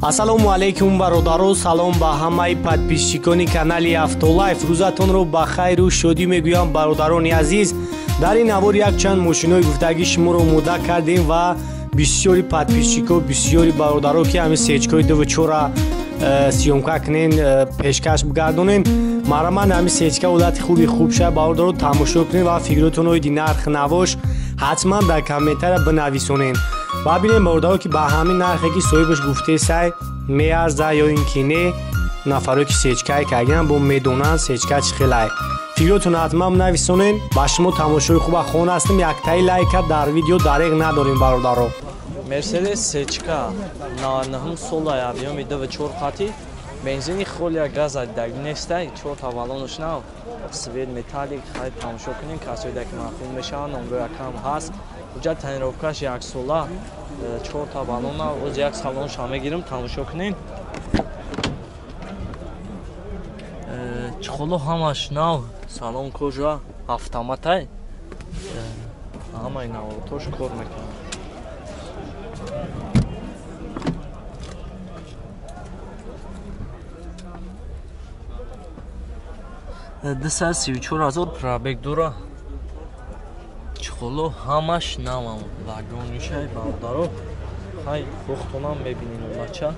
Ассалому алайкум бародаро, салом ба ҳамаи подписчикони канали Автолайф. Рӯзатонро ба хайру шодӣ мегӯям бародарони азиз. Дар ин навор якчанд мошинои гуфтагӣ шуморо омода кардем ва бисёри подписчико, бисёри бародаро ки ҳамин сечкои 24-ра съёмка кунен, пешкаш бигардонен. Мараман ҳамин сечка ҳолати хуби хуб шад бародаро, тамошо кунед ва фикротонро ди нарх навош ҳатман дар комментария бинависонен. Ва бинем бародаро ки ба ҳамин нархе ки соҳибаш гуфтесай меарза ё ин ки не. Нафаро ки сечкае кардиан бо медонанд сечка чӣ хелай. Фикротонро ҳатман бинависонен. Ба шумо тамошои хуба хон ҳастем. Яктаи лайка дар видео дареғ надорем бародаро. Мерседес сечка 99 сола объёми 2.4 қати бензини холия газа дагнестай 4 та баллонаш нав свет металлик. Хай тамошо кунем, касое ки маъқул мешаванд, номро якам ҳаст. Уҷа тонировкаш як сола, 4 та баллона, оз як салонша мегирим, тамошо кунем. Чхоло ҳамаш нав, салон кожа, автоматай, ҳамаи наворотош кор мекунад. Дусад сию чор ҳазор пробег дора. Чхоло ҳамаш навам, вагонишай бародаро. Хай бохтонам мебинин бача.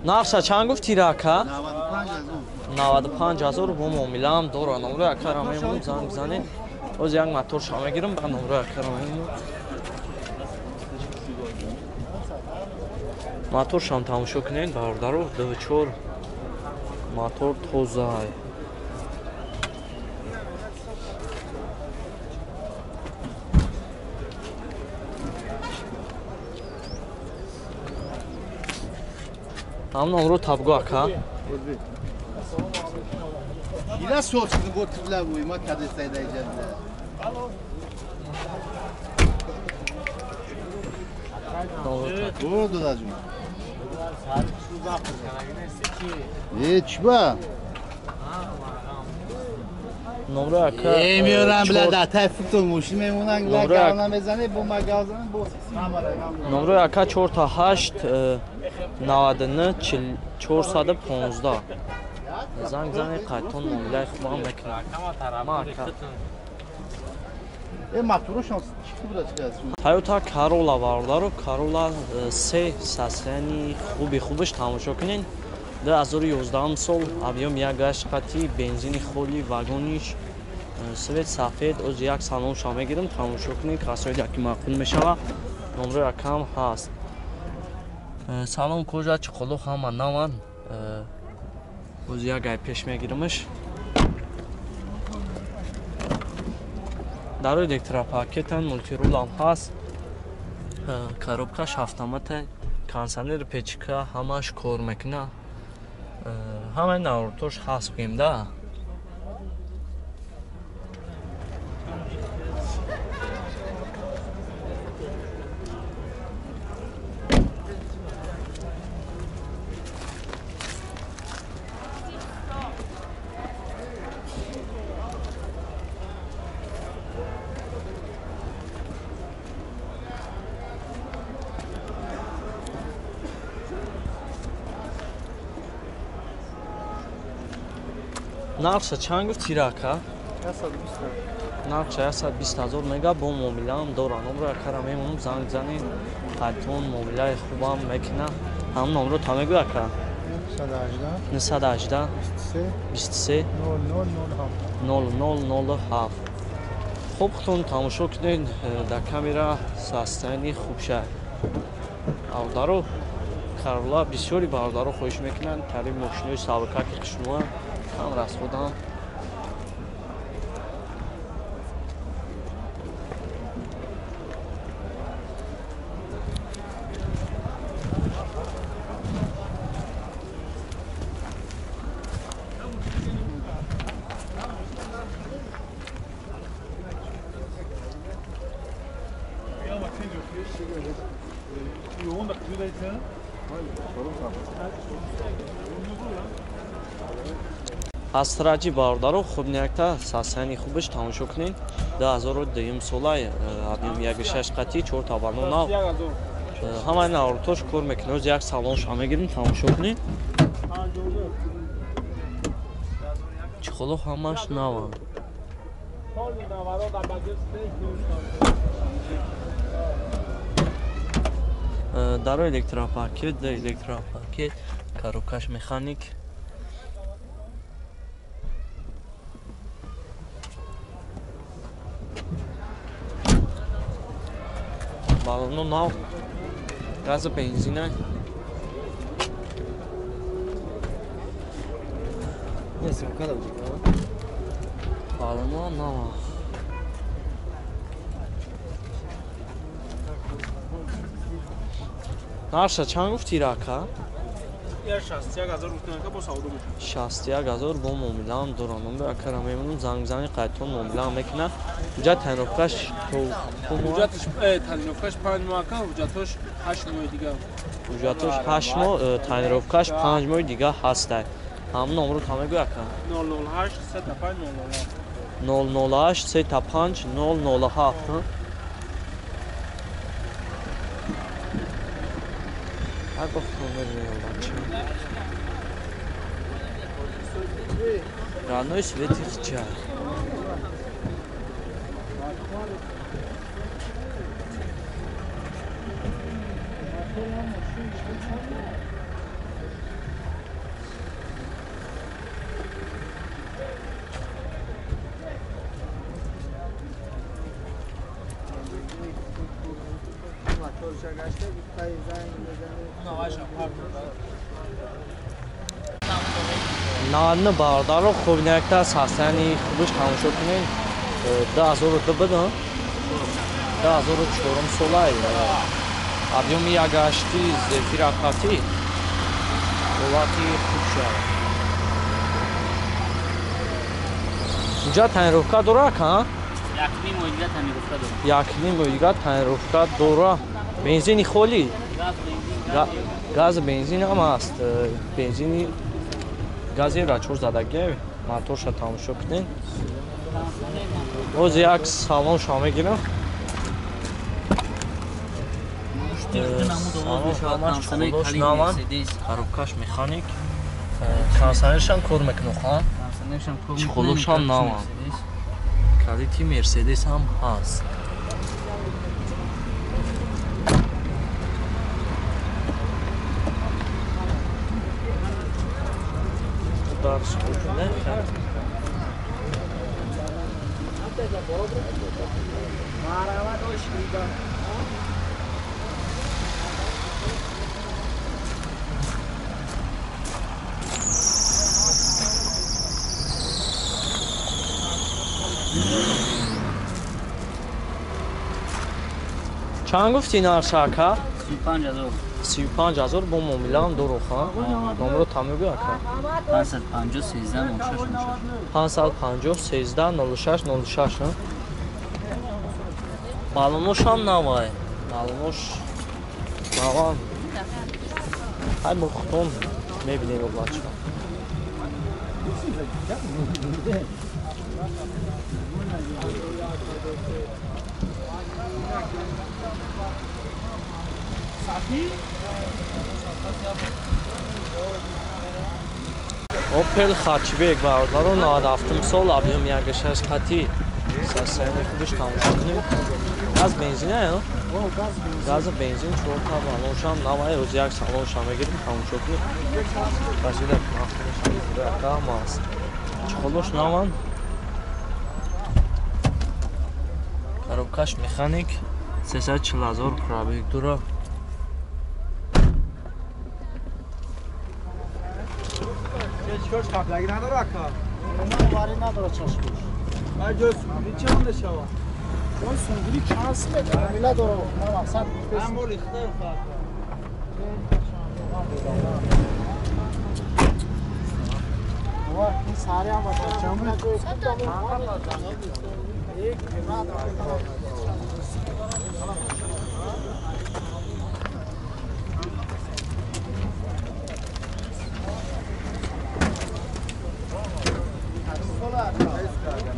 Нарша чанд гуфти рака? 95 ҳазор бо муомилаам дора. Номро якара мемонам, занг бизанед. Оз як моторша мегирам, ба номро якара мемонам. Моторшам тамошо кунед бародаро, 2.4 мотор тозай. Ҳам номро табгу ака. Ила соцни го тивла буй ма кадестай даиҷа. О додаҷун. Э чиба? Номро ака. Э меорам била да тай футбол мошин мемонан, гала мезане бо магазин бо Номро ака 4 та 8 99 415. Занг зане қайтон муомилаи хубам мекунад. Ма ака. Э моторушон чӣ буда чӣ? Toyota Corolla бародаро, Corolla 3 состоянии хуби хубаш тамошо кунед. 2011 сол, объём 1.8 қати, бензини холи, вагониш, свет сафед, оз як салонша мегирам, тамошо кунед, касое ки маъқул мешава. Номро якам ҳаст. Салон кожа чиқоло ҳама наван. Оз як гай пеш мегирамаш. Дарои электропакетан, мултирулам ҳаст. Коробкаш автомата, кондиционер, печка ҳамаш кор мекунад. Ҳамаи наворотош ҳаст гӯем да. Нархша чанд гуфт тирака? 120. Нархша 120 ҳазор мега бо муомилаам дора. Номро якара мемонам, занг бизанед. Қайтон муомилаи хубам мекунад. Ҳам номро та мегӯ ака? 918 918 23 00 0007. Хуб хутон тамошо кунед, дар камера состоянии хуб шад. Бародаро, Corolla бисёри бародаро хоҳиш мекунанд, тари мошинои сабукаки хушнуа кам расходам. Астраҷи бародаро хуб неякта сасияни хубаш тамошо кунед. 2002 солай объем 1.6 қати 4 табану нав. Ҳамаи наворотош кор мекунад. Як салонша мегирем, тамошо кунед. Чехоло ҳамаш наванд. Даро электропакет, да электропакет, коробкаш механик. Балону нав, газа бензина. Балону нав. Нарша чанд гуфти рака? 61 000 гуфтан бо савдо мешавад. 61 000 бо муомилаам дорам. Номер акара мемонам, занг мизани қайтон муомилаам мекунад. Ҳуҷҷат тайинровкаш то ҳуҷҷаташ тайинровкаш 5 моҳ ака, ҳуҷҷатош 8 моҳи дига. Ҳуҷҷатош 8 моҳ, тайинровкаш 5 моҳи дига ҳастай. Ҳамон номро та мегӯй ака? 008 35 007. 008 35 007. Ҳар бохтон мебинем бача. Родной свети хча. Наадна бародаро хуб якта сасани хубиш тамошо кунед. 2002 буд, 2004 солай. Объёми 1.8 зефира қати ҳолати хуб шавад. Инҷа тайинровка дора ка? 1.5 моҳ дига тайинровка дора. 1.5 моҳ дига тайинровка дора. Бензини холӣ? Газ бензин ҳам аст. Бензини гази рачор задагӣ, моторша тамошо кунед. Боз як салонша мегирам. Коробкаш механик. Кондиционершам кор мекунад, ха? Чехолошам наванд. Калити Мерседес ҳам ҳаст. Дарш кунед. Чанд гуфти нарша ака? 35 000. 35 000 бо муомилаам дору, ха? Номро та мегӯй ака? 550 13 06 06. 550 13 06 06, ҳа? Балоношам навай. Балонош навам. Ҳай мо худтон мебинем облача. Opel Hatchback бародаро 97 сол объем 1.6 қати сасаяни худаш тамошо кунем. Газ бензин а? Газ бензин 4 та балоншам навай рӯз як салоншам мегирем тамошо кунем. Башида кунам аст. Чехолош наван. Коробкаш механик 340 000 пробег дора. Чикорш қаплаги надора ака? Вари надора чашмош. Ай ҷой сунгури чӣ монда шава? Ҷой сунгури чанд симет муомила дора. Ман мақсад гуфтам. Моли худам фарқ. Ва ин сари ҳам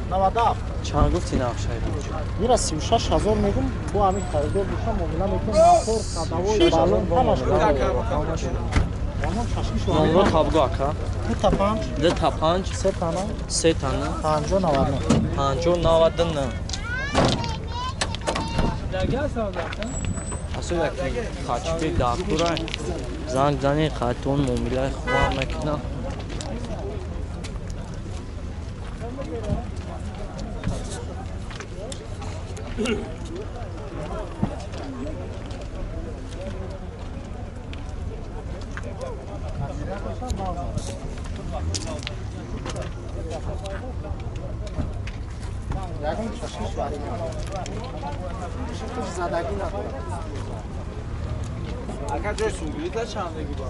97. Чанд гуфти нархшай буч? Ира 36000 мегум, бо ҳамин харидор боша муомила мекунем, мотор, ходовой, баллон ҳамаш. Номро табгу ака. 2 та 5, 2 та 5, 3 тана, 3 тана, 50 99. 50 99. Асо яки хачпи дакура занг зани хатон муомилаи хубам мекунам. Ягон чашмиш вариган. Задагӣ надорад. Ака ҷои сунгулита чандагӣ ба?